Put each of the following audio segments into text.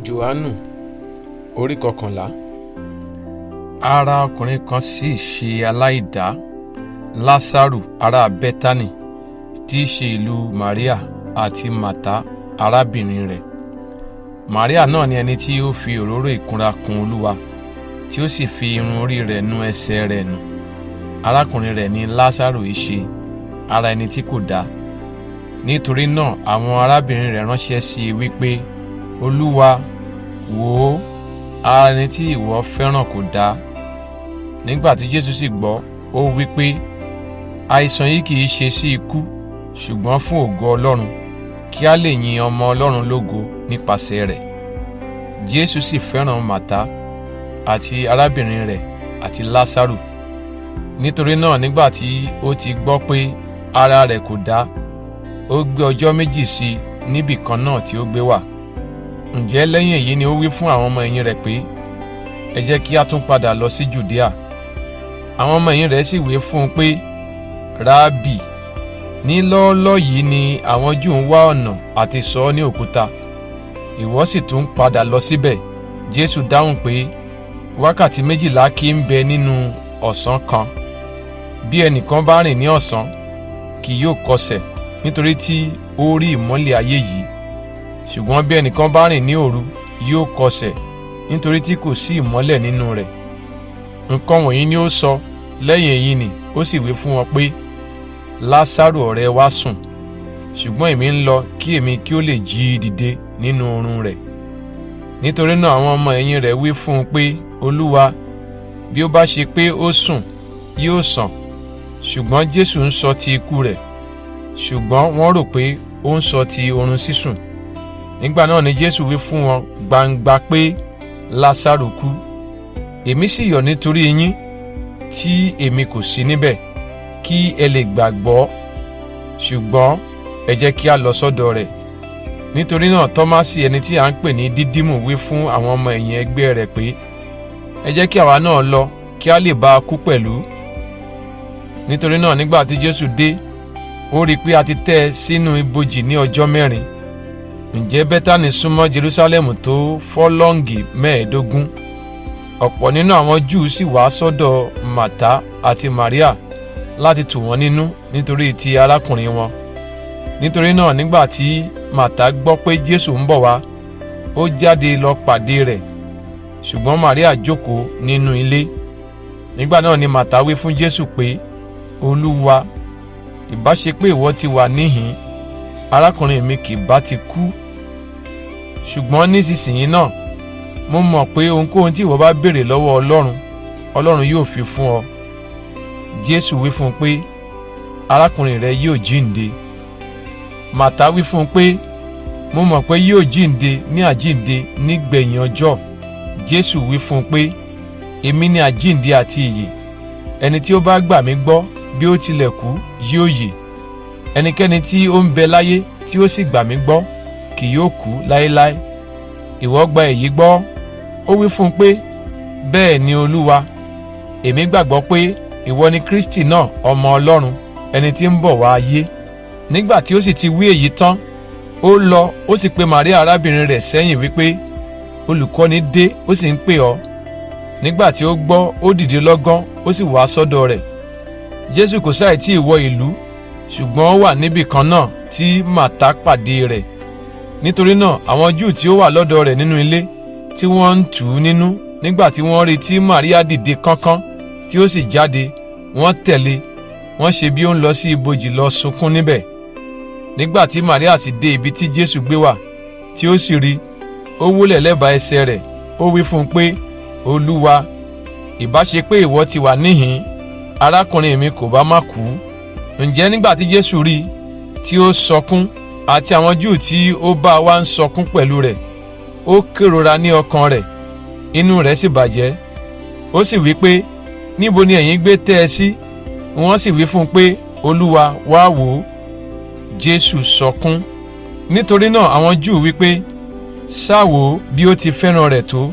Jòhánù orí 11. Ara ọkùnrin kan sì ṣe aláìdá, Lásárù ará Bẹ́tánì, tí í ṣe ìlú Màríà àti Màtá arábìnrin rẹ̀. Màríà náà ni ẹni tí ó fi òróró ìkunra kun Olúwa, tí ó sì fi irun orí rẹ̀ nu ẹsẹ̀ rẹ̀ nù. Arákùnrin rẹ̀ ni Lásárù í ṣe, ara ẹni tí kò dá. Nítorí náà àwọn arábìnrin rẹ̀ ránṣẹ́ sí i wípé, Olúwa, wò ó, ara ẹni tí ìwọ fẹ́ràn kò dá. Nígbà tí Jésù sì gbọ́, ó wí pé, àìsàn yìí kì í ṣe sí ikú, ṣùgbọ́n fún ògo Ọlọ́run, kí a lè yin ọmọ Ọlọ́run lógo nípasẹ̀ rẹ̀. Jésù sì fẹ́ràn Màtá àti arábìnrin rẹ̀ àti Lásárù. Nítorí náà nígbà tí ó ti gbọ́ pé ara rẹ̀ kò dá, ó gbé ọjọ́ 2 sí i níbì kan náà tí ó gbé wà. Ǹjẹ́ lẹ́yìn èyí ni ó wí fún àwọn ọmọ ẹ̀yìn rẹ̀ pé, ẹ jẹ́ kí a tún padà lọ sí Jùdíà. Àwọn ọmọ ẹ̀yìn rẹ̀ sì wí fún un pé, Rábì, ní lọ́ọ́lọ́ yìí ni àwọn Júù ń wá ọ̀nà àti sọ ọ́ ní òkúta, ìwọ sì tún padà lọ síbẹ̀. Jésù dáhùn pé, wákàtí 12 kì í bẹ nínú ọ̀sán kan. Bí ẹnìkan bá rìn ní ọ̀sán, kì yóò kọsẹ̀, nítorí tí ó rí ìmọ́lẹ̀ ayé yìí. Ṣùgbọ́n bí ẹnìkan bá rìn ní òru, yóò kọsẹ̀, nítorí tí kò sí ìmọ́lẹ̀ nínú rẹ̀. Nǹkan wọ̀nyí ni ó sọ. Lẹ́yìn èyí ni ó sì wí fún wọn pé, Lásárù ọ̀rẹ́ wa sùn, ṣùgbọ́n èmi ń lọ kí èmi kí ó lè jí i dìde nínú oorun rẹ̀. Nítorí náà àwọn ọmọ ẹ̀yìn rẹ̀ wí fún un pé, Olúwa, bí ó bá ṣe pé ó sùn, yóò sàn. Ṣùgbọ́n Jésù ń sọ ti ikú rẹ̀, ṣùgbọ́n wọ́n rò pé ó ń sọ ti oorun sísùn. Nígbà náà ni Jésù wí fún wọn gbangba pé, Lásárù kú. Èmi sì yọ̀ nítorí yín tí èmi kò sí níbẹ̀, kí ẹ lè gbàgbọ́. Ṣùgbọ́n ẹ jẹ́ kí a lọ sọ́dọ̀ rẹ̀. Nítorí náà Tọ́másì, ẹni tí à ń pè ní Dídímù, wí fún àwọn ọmọ ẹ̀yìn ẹgbẹ́ rẹ̀ pé, ẹ jẹ́ kí àwa náà lọ, kí a lè bá a kú pẹ̀lú. Nítorí náà nígbà tí Jésù dé, ó rí i pé a ti tẹ́ ẹ sínú ibojì ní ọjọ́ 4. Ǹjẹ́ Bẹ́tánì súnmọ́ Jerúsálẹ́mù tó fọ́lọ́ǹgì 25. Ọ̀pọ̀ nínú àwọn Júù sì wá sọ́dọ̀ Màtá àti Màríà láti tù wọ́n nínú nítorí ti arákùnrin wọn. Nítorí náà nígbà tí Màtá gbọ́ pé Jésù ń bọ̀ wá, ó jáde lọ pàdé rẹ̀, ṣùgbọ́n Màríà jókòó nínú ilé. Nígbà náà ni Màtá wí fún Jésù pé, Olúwa, ìbá ṣe pé ìwọ ti wà níhìn, arákùnrin mi kì bá ti kú. Ṣùgbọ́n nísinsìnyí náà, mo mọ̀ pé ohunkóhun tí ìwọ bá béèrè lọ́wọ́ Ọlọ́run, Ọlọ́run yóò fi fún ọ. Jésù wí fún un pé, arákùnrin rẹ yóò jíǹde. Màtá wí fún un pé, mo mọ̀ pé yóò jíǹde ní àjíǹde nígbẹ̀yìn ọjọ́. Jésù wí fún un pé, èmi ni àjíǹde àti ìyè. Ẹni tí ó bá gbà mí gbọ́, bí ó tilẹ̀ kú, yóò yè. Ẹnikẹ́ni tí ó ń bẹ láyé tí ó sì gbà mí gbọ́ kì yóò kú láéláé. Ìwọ gba èyí gbọ́? Ó wí fún un pé, bẹ́ẹ̀ ni Olúwa, èmi gbàgbọ́ pé ìwọ ni Kristi náà, ọmọ Ọlọ́run, ẹni tí ń bọ̀ wá ayé. Nígbà tí ó sì ti wí èyí tán, ó lọ, ó sì pe Màríà arábìnrin rẹ̀ sẹ́yìn wípé, Olùkọ́ni dé, ó sì ń pè ọ́. Nígbà tí ó gbọ́, ó dìde lọ́gán, ó sì wá sọ́dọ̀ rẹ̀. Jésù kò sáì tí ì wọ ìlú, ṣùgbọ́n ó wà níbì kan náà tí Màtá pàdé rẹ̀. Nítorí náà àwọn Júù tí ó wà lọ́dọ̀ rẹ̀ nínú ilé tí wọ́n ń tù ú nínú, nígbà tí wọ́n rí tí Màríà dìde kánkán tí ó sì jáde, wọ́n tẹ̀lé, wọ́n ṣe bí ó ń lọ sí ibojì lọ sunkún níbẹ̀. Nígbà tí Màríà sì dé ibi tí Jésù gbé wà, tí ó sì rí, ó wólẹ̀ lẹ́bàá ẹsẹ̀ rẹ̀, ó wí fún un pé, Olúwa, ìbá ṣe pé ìwọ ti wà níhìn, arákùnrin mi kò bá má kú. Ǹjẹ́ nígbà tí Jésù rí tí ó sọkún, àti àwọn Júù tí ó bá wá ń sọkún pẹ̀lú rẹ̀, ó kérora ní ọkàn rẹ̀, inú rẹ̀ sì bàjẹ́. Ó sì wí pé, níbo ni ẹ̀yin gbé tẹ́ ẹ sí? Wọ́n sì wí fún un pé, Olúwa, wá wò ó. Jésù sọkún. Nítorí náà àwọn Júù wí pé, ṣá wò ó bí ó ti fẹ́ràn rẹ̀ tó.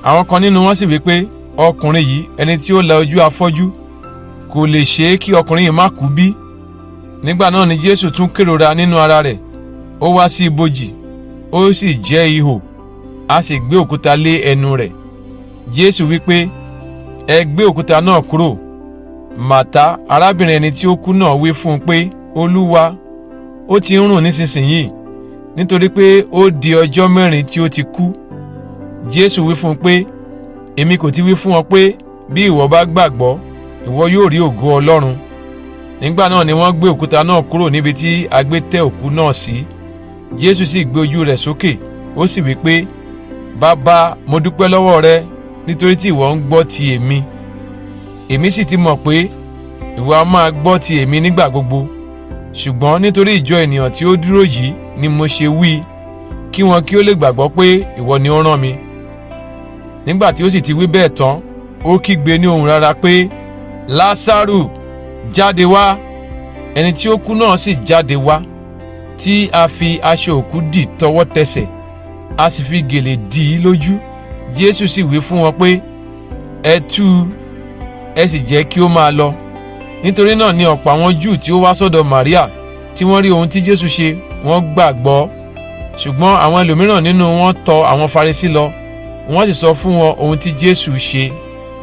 Àwọn kan nínú wọn sì wí pé, ọkùnrin yìí, ẹni tí ó la ojú afọ́jú, kò lè ṣe é kí ọkùnrin yìí má kú bí? Nígbà náà ni Jésù tún kérora nínú ara rẹ̀, ó wá sí ibojì, ó sì jẹ́ ihò. A sì gbé òkúta lé ẹnu rẹ̀. Jésù wípé, "Ẹ gbé òkúta náà kúrò." Màtá, arábìnrin ẹni tí ó kú náà, wí fún un pé, "Olúwa, ó ti ń rùn nísinsìnyí, nítorí pé ó di ọjọ́ 4 tí ó ti kú." Jésù wí fún un pé, "Èmi kò ti wí fún ọ pé bí ìwọ bá gbàgbọ́, ìwọ yóò rí ògo Ọlọ́run?" Nígbà náà ni wọ́n gbé òkúta náà kúrò níbi tí a gbé tẹ́ òkú náà sí. Jésù sì gbé ojú rẹ̀ sókè, ó sì wí pé, "Bàbá, mo dúpẹ́ lọ́wọ́ rẹ nítorí tí ìwọ ń gbọ́ ti èmi. Èmi sì ti mọ̀ pé ìwọ a máa gbọ́ ti èmi nígbà gbogbo, ṣùgbọ́n nítorí ìjọ ènìyàn tí ó dúró yìí ni mo ṣe wí, kí wọn kí ó lè gbàgbọ́ pé ìwọ ni ó rán mi." Nígbà tí ó sì ti wí bẹ́ẹ̀ tán, ó kígbe ní ohùn rara pé, "Lásárù, jáde wá." Ẹni tí ó kú náà sì jáde wá, tí a fi aṣọ òkú dì tọwọ́ tẹsẹ̀, a sì fi gèlè dì í lójú. Jésù sì wí fún wọn pé, "Ẹ tú u, ẹ sì jẹ́ kí ó máa lọ." Nítorí náà ni ọ̀pọ̀ àwọn Júù tí ó wá sọ́dọ̀ Màríà, tí wọ́n rí ohun tí Jésù ṣe, wọ́n gbàgbọ́. Ṣùgbọ́n àwọn ẹlòmíràn nínú wọn tọ̀ àwọn Farisí lọ, wọ́n sì sọ fún wọn ohun tí Jésù ṣe.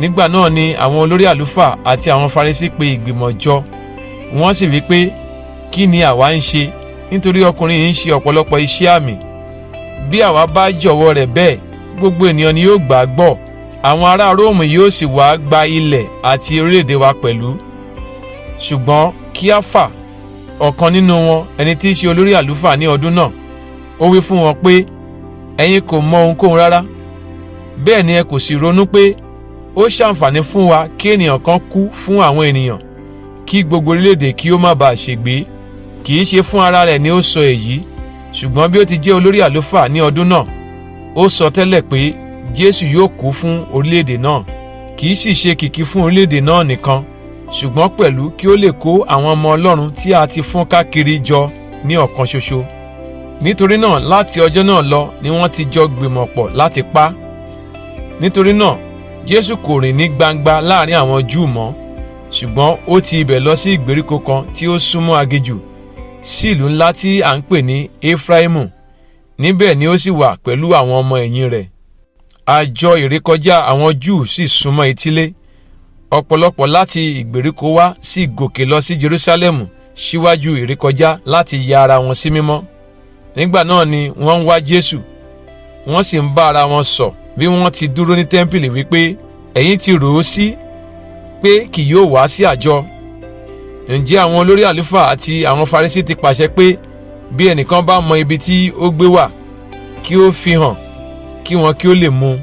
Nígbà náà ni àwọn olórí àlùfáà àti àwọn Farisí pe ìgbìmọ̀ jọ. Wọ́n sì wí pé, "Kí ni àwa ń ṣe? Nítorí ọkùnrin yìí ń ṣe ọ̀pọ̀lọpọ̀ iṣẹ́ àmì. Bí àwa bá jọ̀wọ́ rẹ̀ bẹ́ẹ̀, gbogbo ènìyàn ni yóò gbà á gbọ́. Àwọn ará Róòmù yóò sì wá gba ilẹ̀ àti orílẹ̀-èdè wa pẹ̀lú." Ṣùgbọ́n Kíáfà, ọ̀kan nínú wọn, ẹni tí í ṣe olórí àlùfáà ní ọdún náà, ó wí fún wọn pé, "Ẹ̀yin kò mọ ohunkóhun rárá. Bẹ́ẹ̀ ni ẹ kò sì ronú pé ó ṣàǹfààní fún wa kí ènìyàn kan kú fún àwọn ènìyàn, kí gbogbo orílẹ̀-èdè kí ó má bàa ṣègbé." Kì í ṣe fún ara rẹ̀ ni ó sọ èyí, ṣùgbọ́n bí ó ti jẹ́ olórí àlùfáà ní ọdún náà, ó sọ tẹ́lẹ̀ pé Jésù yóò kú fún orílẹ̀-èdè náà. Kì í sì ṣe kìkì fún orílẹ̀-èdè náà nìkan, ṣùgbọ́n pẹ̀lú kí ó lè kó àwọn ọmọ Ọlọ́run tí a ti fọ́n káàkiri jọ ní ọ̀kan ṣoṣo. Nítorí náà, láti ọjọ́ náà lọ ni wọ́n ti jọ gbìmọ̀ pọ̀ láti pa á. Nítorí náà, Jésù kò rìn ní gbangba láàrin àwọn Júù mọ́, ṣùgbọ́n ó ti ibẹ̀ lọ sí ìgbèríko kan tí ó súnmọ́ aginjù, sí ìlú ńlá tí à ń pè ní Efraimu. Níbẹ̀ ni ó sì wà pẹ̀lú àwọn ọmọ ẹ̀yìn rẹ̀. Àjọ ìrékọjá àwọn Júù sì súnmọ́ etílé. Ọ̀pọ̀lọpọ̀ láti ìgbèríko wá sì gòkè lọ sí Jerúsálẹ́mù síwájú ìrékọjá láti ya ara wọn sí mímọ́. Nígbà náà ni wọ́n ń wá Jésù, wọ́n sì ń bá ara wọn sọ bí wọ́n ti dúró ní tẹ́ḿpìlì wípé, "Ẹ̀yin ti rò ó sí pé kì yóò wá sí àjọ? Ǹjẹ́ àwọn olórí àlùfáà àti àwọn Farisí ti pàṣẹ pé bí ẹnìkan bá mọ ibi tí ó gbé wà, kí ó fi hàn, kí wọn kí ó lè mú un?"